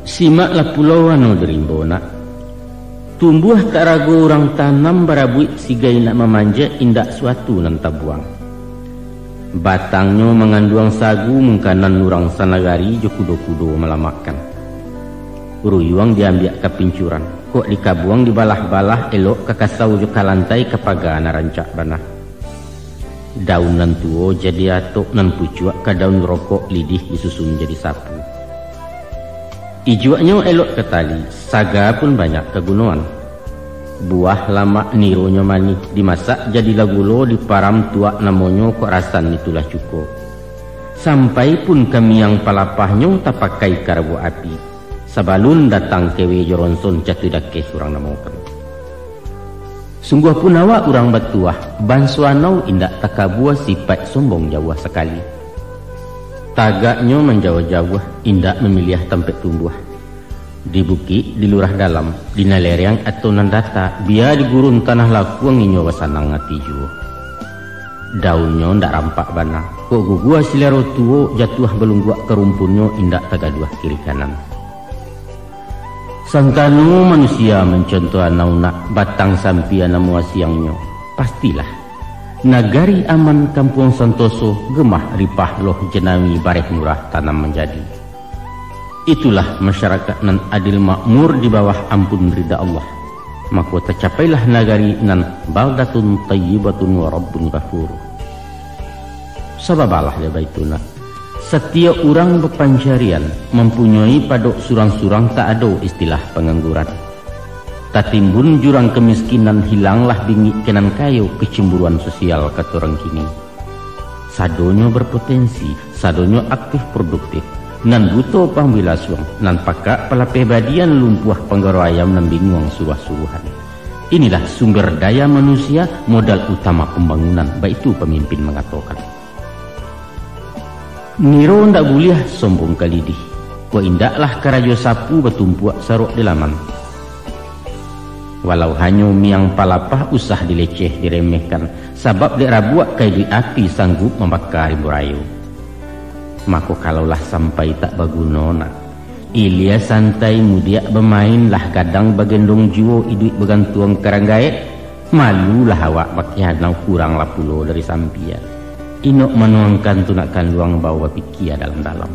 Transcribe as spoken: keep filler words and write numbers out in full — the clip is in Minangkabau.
Simaklah pulo ano di rimbo, nak. Tumbuah tak rago urang tanam, barabuik sigai nak mamanjek, indak suatu nan tabuang. Batangnyo manganduang sagu, mungkanan urang sanagari jo kudo-kudo malamakkan. Ruyuang diambiak ka pincuran, kok dikabuang dibalah-balah, elok ka kasau jo ka lantai, ka paga nan rancak bana. Daun nan tuo jadi atok, nan pucuak ka daun rokok, lidih disusun jadi sapu. Ijuaknyo elok ka tali, saga pun banyak kagunoan. Buah lamak nironyo manih, dimasak jadilah gulo, diparam tuak namonyo, kok rasan itulah cuko. Sampai pun ka miang palapahnyo, tapakai ka rabuak api. Sabalun datang kewe jo ronson, catu dakeh surang namokan. Sungguah pun awak urang batuah, banso anau indak takabua, sipaik sombong jauah sakali. Tagaknyo manjauah-jauah, indak mamiliah tampek tumbuah. Di bukik, di lurah dalam, di nan lereng atau nan data, bia di gurun tanah lakuang, inyo basanang ati juo. Daunnyo ndak rampak bana, kok gugua silaro tuo, jatuah balungguak ka rumpunnyo, indak tagaduah kiri kanan. Sangkano manusia mancontoh anau, nak, batang sampia namo asiangnyo. Pastilah, nagari aman, kampuang santoso, gemah ripah loh jinawi, bareh murah tanam manjadi. Itulah masyarakaik nan adil makmur di bawah ampun rida Allah. Mako tacapailah nagari nan baldatun thayyibatun wa rabbun ghafur. Sababalah dek baitu, nak. Satiok urang bapancarian, mampunyoi padok surang-surang, tak ado istilah pangangguran. Tatimbun jurang kamiskinan, hilanglah bingik ka nan kayo, kecemburuan sosial kato urang kini. Sadonyo berpotensi, sadonyo aktif produktif. Nan buto pambulasuang, nan pakak palapeh badian, lumpuah panggaro ayam, nan binguang suruah-suruahan. Inilah sumber daya manusia, modal utama pambangunan, baitu pamimpin mangatokan. Niro ndak buliah sombong ka lidih, kok indaklah karajo sapu, batumpuak sarok di laman. Walau hanyo miang palapah, usah dileceh, diremehkan, sabab dek rabuak ka iduik api, sanggup mambaka rimbo rayo. Mako, kalaulah sampai tak baguno, nak, ilia santai, mudiak bamain, lah gadang bagendong juo, iduik bagantuang ka rang gaek, malulah awak bakeh anau, kuranglah pulo dari sampia. Inok manuangkan tu, nak, kanduang, bao bapikia dalam-dalam.